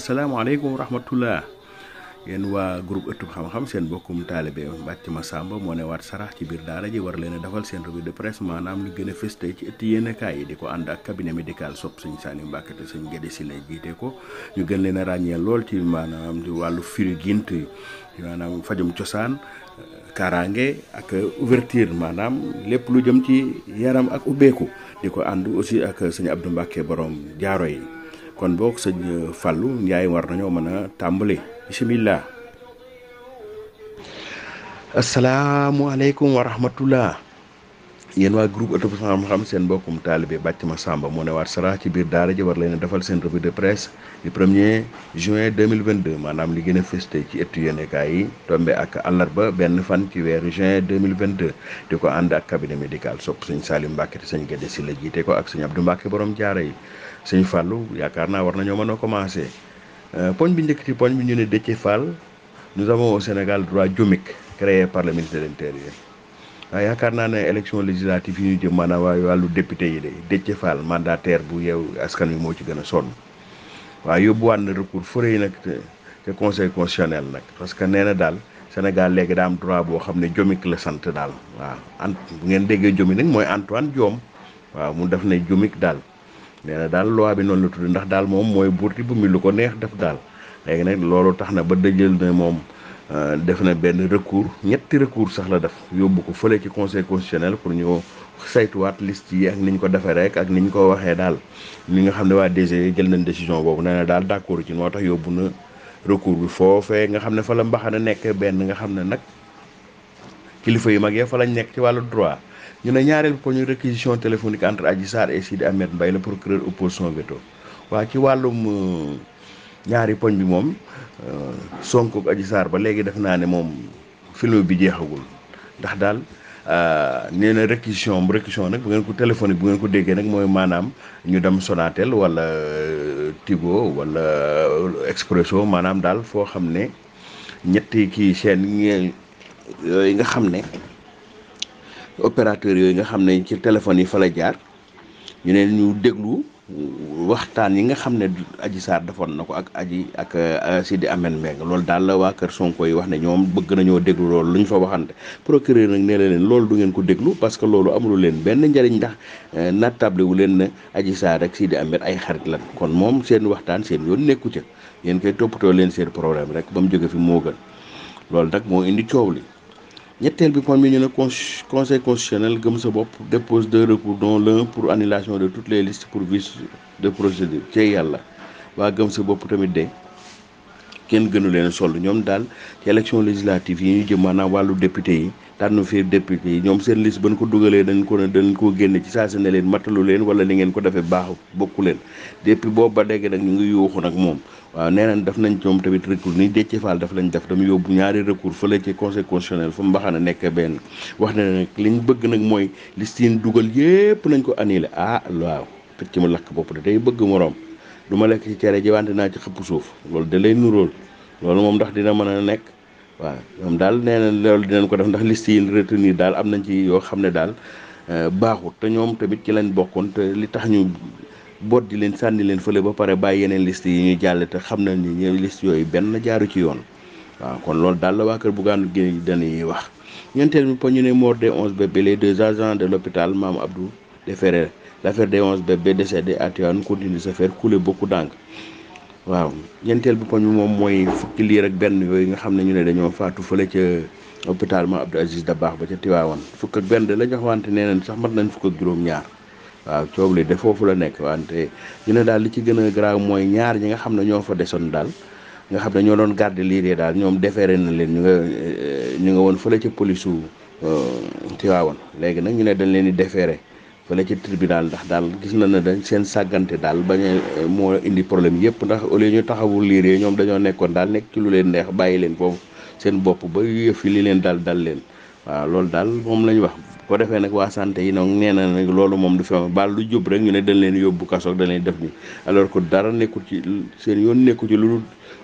asalaamaaleykum wa rahmatullah yéen waa groupe ëttub xam-xam seen bokkum taalibe Mbàcc Masamba moo ne waat sarax ci biir daara ji war leen a defal seen revue de presse maanaam lu gën a fës tey ci ëtti yéenekaay yi di ko ànd ak cabinet médical sopp sëñ Saliou Mbacke te sëñ Gédé si lay jiite ko ñu gën leen a ràññee lool ci maanaam ci wàllu firi gint maanaam fajum cosaan kaaraange ak ouverture maanaam lépp lu jëm ci yaram ak ubbeeku di ko ànd aussi ak sëñ Abdou Mbacke borom jaaro yi kon boog sëñ Fallou Ndiaye war nañoo mën a tàmbali bismillah. asalaamualeykum wa rahmatullah yéen waa groupe ëttub xam-xam seen mbokkum taalibe Mbàcc Masamba moo ne waat sarax ci biir daara ji war leen a defal seen revue de presse du 1er juin 2022 maanaam li gën a fëste ci ëttu yéenekaay yi tombe ak àllarba benn fan ci weeru juin 2022 di ko ànd ak cabinet médical sopp sëñ Saliou Mbacke te sëñ Gédé si la jiite ko ak sëñ Abdou Mbacke borom jaara yi sëñ Fallou yaakaar naa war nañoo mën a commencé poñ bi njëkk ci poñ bi ñu ne Déthié Fall nous avons au Sénégal droit diomique créé par le ministre de l'Intérieur waaw yaakaar naa ne élection législative yi ñu jëm maanaam waaye wàllu député yi de Déthié Fall mandataire bu yeew askan wi moo ci gën a sonn waaw yóbbuwaat na recours fëre yi nag te conseil constitutionnel nag parce que nee na daal Sénégal léegi daa am droit boo xam ne diomique la sant daal waaw bu ngeen déggee diomique nag mooy Antoine Diome waaw mu def ne diomique daal nee na daal loi bi noonu la tudd ndax daal moom mooy buurti bu mi lu ko neex def daal léegi nag loolu tax na ba dëjël ne moom def na benn recours ñetti recours sax la def yóbbu ko fële ci conseil constitutionnel pour ñu saytuwaat liste yi ak niñ ko defee rek ak niñ ko waxee daal li nga xam ne waa DG jël nañ décision boobu nee na daal d'accord ci moo tax yóbbu na recours bi foofee nga xam ne fa la mbaxana nekk benn nga xam ne nag kilifa yu mag yee fa lañ nekk ci wàllu droit ñu ne ñaareel ko ñu réquisition téléphonique entre Adji Sarr et Sidi Ahmed Mbaye le procureur oppose son veto waa ci wàllum ñaari poñ bi moom Sonko ak Adji Sarr ba léegi def naa ne moom film bi jeexagul ndax daal nee na réquisition nag bu ngeen ko téléphonique bu ngeen ko déggee nag mooy maanaam ñu dem Sonatel wala Tigo wala Expresso maanaam daal foo xam ne ñetti kii chaîne yooyu nga xam ne opérateur yooyu nga xam ne ci téléphone yi fa la jaar ñu ne ñu déglu waxtaan yi nga xam ne Adji Sarr defoon na ko ak Sidi Ahmed Mbengue loolu daal la waa kër Sonko yi wax ne ñoom bëgg nañoo déglu loolu lu ñu fa waxante procureur nag nee na leen loolu du ngeen ko déglu parce que loolu amulu leen benn njariñ ndax nattable wu leen ne Adji Sarr ak Sidi Ahmed ay xarit lan kon moom seen waxtaan seen yoon nekku ca yéen koy toppatoo leen seen problème rek ba mu jóge fi moo gën loolu nag moo indi coow li ñetteel bi point bi ñu ne conseil constitutionnel gëm sa bopp dépose 2 recours dont l'un pour annulation de toutes les listes pour vice de procédure ci yàlla waa gëm sa bopp tamit de kenn gënu leen sol ñoom daal ci élection législative yi ñu jëm maanaam wàllu député yi tànn fi député yi ñoom seen liste ba ñu ko dugalee dañ ko génne ci saa si ne leen matalu leen wala li ngeen ko defee baax bokku leen depuis boobu ba léegi nag ñu ngi yuuxu nag moom waaw nee nañ def nañ ñoom tamit recours ni Déthié Fall daf lañ def dama yóbbu ñaari recours fële ci conseil constitutionnel fa mbaxana nekk benn wax ne nag liñ bëgg nag mooy liste yi dugal yépp nañ ko annulé waaw picc mu lakk bopp de day bëgg moroom du ma lekk ci cere ji wante naa ci xëpp suuf loolu da lay nuróol loolu moom ndax dina mën a nekk waaw ñoom daal nee na loolu dinañ ko def ndax liste yi retenir daal am nañ ci yoo xam ne daal baaxut te ñoom tamit ci lañ bokkoon te li tax ñu boot di leen sànni leen fële ba pare bàyyi yeneen liste yi ñu jàll te xam nañ ni ñoom liste yooyu benn jaaru ci yoon waaw kon loolu daal la waa kër Bougane Gueye Dany wax ñeenteel mi po ñu ne mort des 11 bébés les 2 agents de l'hôpital Mame Abdou déféré l'affaire des 11 bébés décédés à Tivaouane continue de se faire couler beaucoup d'encre waaw ñeenteel bi poñ bi moom mooy fukki liir ak benn yooyu nga xam ne ñu ne dañoo faatu fële ca hôpital Mame Abdou Aziz Dabakh ba ca Tivaouane fukk ak benn la jox wante nee nañ sax mat nañ fukk ak juróom-ñaar waaw coow li de foofu la nekk wante ñu ne daal li ci gën a grave mooy ñaar ñi nga xam ne ñoo fa desoon daal nga xam ne ñoo doon garder liir daal ñoom déféré na leen ñu nga woon fële ca police su Tivaouane léegi nag ñu ne dañ leen di déféré fële ci tribunal ndax daal gis na ne dañ seen sàggante daal bañ moo indi problème yëpp ndax au lieu ñu taxawul liir yi ñoom dañoo nekkoon daal nekk ci lu leen neex bàyyi leen foofu seen bopp ba yëf yi li leen dal leen waaw loolu daal moom lañ wax ko defee nag waa santé yi noonu nee na nag loolu moom du fi am baal lu jub rek ñu ne dañ leen yóbbu kaso dañ leen def ni alors que dara nekkul ci seen yoon nekkul ci lu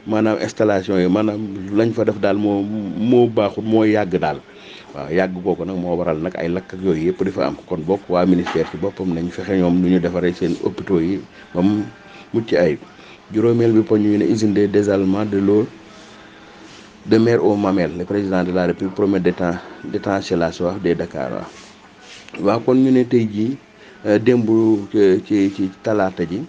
maanaam installation yi maanaam lañ fa def daal moo baaxul moo yàgg daal waaw yàgg googu nag moo waral nag ay lakk ak yooyu yëpp dafa am kon bokk waa ministère ci boppam nañ fexe ñoom nu ñu defaree seen hôpitaux yi ba mu mucc ayib. juróomeel bi poñ ñu ne usine de dessalement de l'eau de mer aux Mamelles le président de la République promet d'étancher la soif des Dakar waaw kon ñu ne tey jii démb ci talaata ji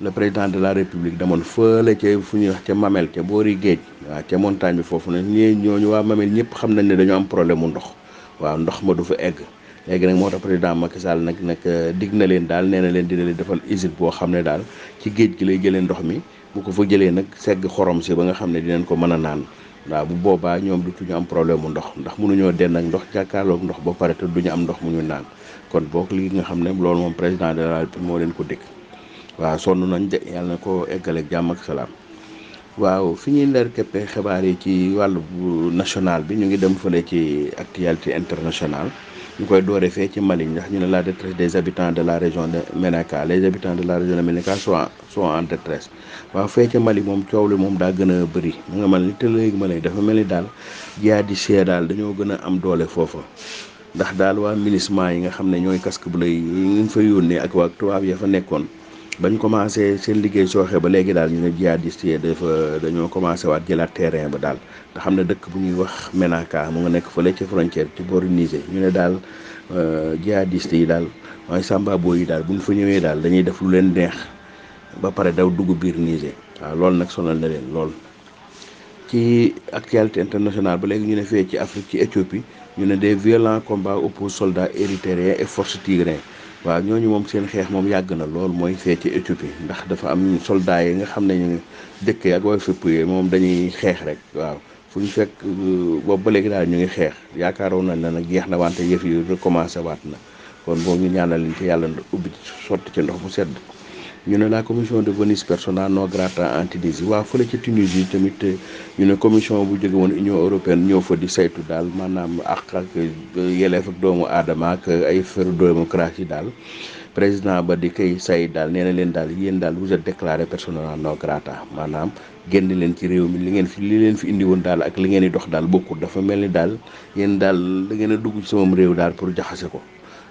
le président de la République demoon fële ca fu ñuy wax ca Mamelles ca boori géej waaw ca montagne bi foofu nag ñooñu waa Mamelles ñëpp xam nañ ne dañoo am problème mu ndox waaw ndox ma du fa egg léegi nag moo tax président Macky Sall nag digg na leen daal nee na leen dina leen defal usine boo xam ne daal ci géej gi lay jëlee ndox mi bu ko fa jëlee nag segg xorom si ba nga xam ne dinañ ko mën a naan waaw bu boobaa ñoom dutuñu am problème mu ndox ndax mënuñoo den ak ndox jàkkaarloog ndox ba pare te duñu am ndox mu ñu naan kon boog li nga xam ne loolu moom président de la République moo leen ko dégg waaw sonn nañ de yàlla na ko eggaleeg jàmm ak salaam. waaw fi ñuy leer képpee xibaar yi ci wàllu national bi ñu ngi dem fële ci actualité internationale ñu koy doore fee ci Mali ndax ñu ne la détresse des habitants de la région de Ménaka les habitants de la région de Ménaka sont en détresse waaw fee ci Mali moom coow li moom daa gën a bëri mu nga mel ni te léegi ma lay dafa mel ni daal jihadiste daal dañoo gën a am doole foofa ndax daal waa MINUSMA yi nga xam ne ñooy casque bleu yi ñu fa yónnee ak waa tubaab ya fa nekkoon bañ commencé seen liggéey sooxe ba léegi daal ñu ne jihadiste yi dañoo commencé waat jëlaat terrain ba daal te xam ne dëkk bu ñuy wax Ménaka mu nga nekk fële ci frontière ci booru Niger ñu ne daal jihadiste yi daal mooy sambabo yi daal bu ñu fa ñëwee daal dañuy def lu leen neex ba pare daw dugg biir Niger waaw loolu nag sonal na leen lool. ci actualité internationale ba léegi ñu ne fee ci Afrique ci Éthiopie ñu ne des violents combats opposent soldats érythréens et forces tigrés waaw ñooñu moom seen xeex moom yàgg na lool mooy fee ci Éthiopie ndax dafa am soldats yi nga xam ne ñu dëkk ak way fépp yi moom dañuy xeex rek waaw fu ñu fekk boobu ba léegi daal ñu ngi xeex yaakaaroon nañ la nag jeex na wante yëf yi recommencé waat na kon boo ñu ñaanal liñ ci yàlla ubbi sotti ci ndox mu sedd. ñu ne la commission de Venise persona non grata en Tunisie waaw fële ci Tunisie tamit ñu ne commission bu jóge woon Union européenne ñëw fa di saytu daal maanaam ak yelleef ak doomu aadama ak ay affaire démocratie daal président ba di koy say daal nee na leen daal yéen daal vous êtes déclaré persona non grata maanaam génn leen ci réew mi li leen fi indi woon daal ak li ngeen di dox daal bokkul dafa mel ni daal yéen daal da ngeen a dugg ci sama réew daal pour jaxase ko.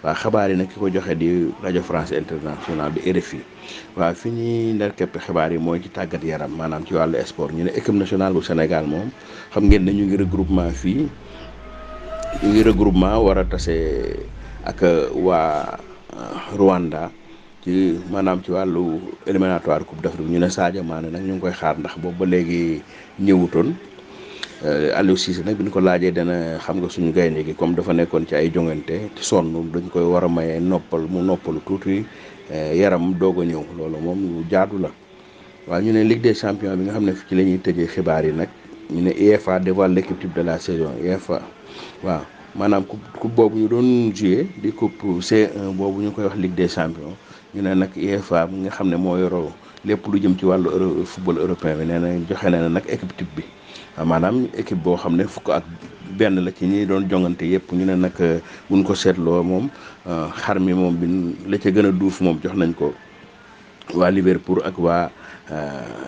waaw xabaar yi nag ki ko joxe di rajo France internationale bi RFI waaw fi ñuy ndar képp xibaar yi mooy ci tàggat yaram maanaam ci wàllu sport ñu ne équipe nationale bu Sénégal moom xam ngeen ne ñu ngi regroupement fii war a tase ak waa Rwanda ci maanaam ci wàllu éliminatoire coupe d'Afrique ñu ne Sadio Mané nag ñu ngi koy xaar ndax boobu ba léegi ñëwutoon. Aliou Cissé nag bi ñu ko laajee dana xam nga suñu gaynde gi comme dafa nekkoon ci ay jongante ci sonn dañ koy war a maye mu noppalu tuuti yaram doog a ñëw loolu moom lu jaadu la waaw ñu ne Ligue des champions bi nga xam ne ci la ñuy tëjee xibaar yi nag ñu ne UEFA dévoile l'équipe type de la saison UEFA waaw maanaam coupe boobu ñu doon joué di coupe C1 boobu ñu koy wax Ligue des champions ñu ne nag UEFA bi nga xam ne moo yoroo lépp lu jëm ci wàllu football européen bi nee na joxe na nag équipe type bi. maanaam équipe boo xam ne fukk ak benn la ci ñi doon jongante yëpp ñu ne nag buñ ko seetloo moom xar mi moom bi la ca gën a duuf moom jox nañ ko waa Liverpool ak waa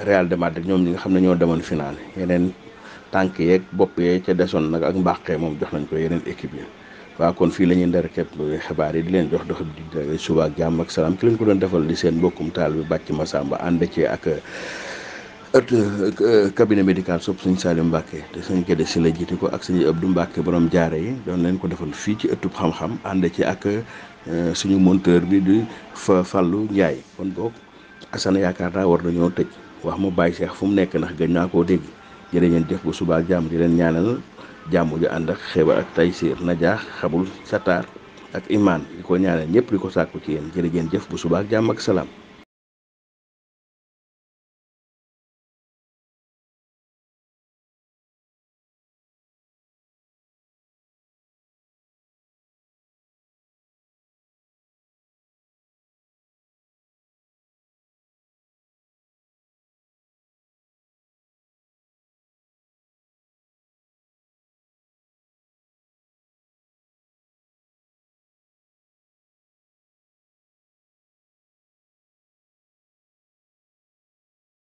Real de Madrid ñoom ñi nga xam ne ñoo demoon final yeneen tànk yeeg bopp yee ca desoon nag ak mbàqee moom jox nañ ko yeneen équipe yi waaw kon fii la ñuy ndar képp xibaar yi di leen jox di suba ak jàmm ak salaam ki leen ko doon defal di seen mbokkum taal bi Bàcc Masamba ànd ci ak cabinet médical sopp sëñ Saliou Mbacke te sëñ Gédé si la jiite ko ak sëñ Abdou Mbacke borom jaare yi doon leen ko defal fii ci ëttub xam-xam ànd ci ak suñu monteur bi di Fallou Ndiaye kon boog Assane yaakaar naa war nañoo tëj wax mu bàyyi Cheikh fu mu nekk ndax gëj naa koo dégg jërë ngeen jëf bu subaa jàmm di leen ñaanal jàmm ju ànd ak xebar ak taysiir na jaax xabul sataar ak imaan di ko ñaanal ñëpp di ko sàkku ci yéen jërë ngeen jëf bu subaa jàmm ak salaam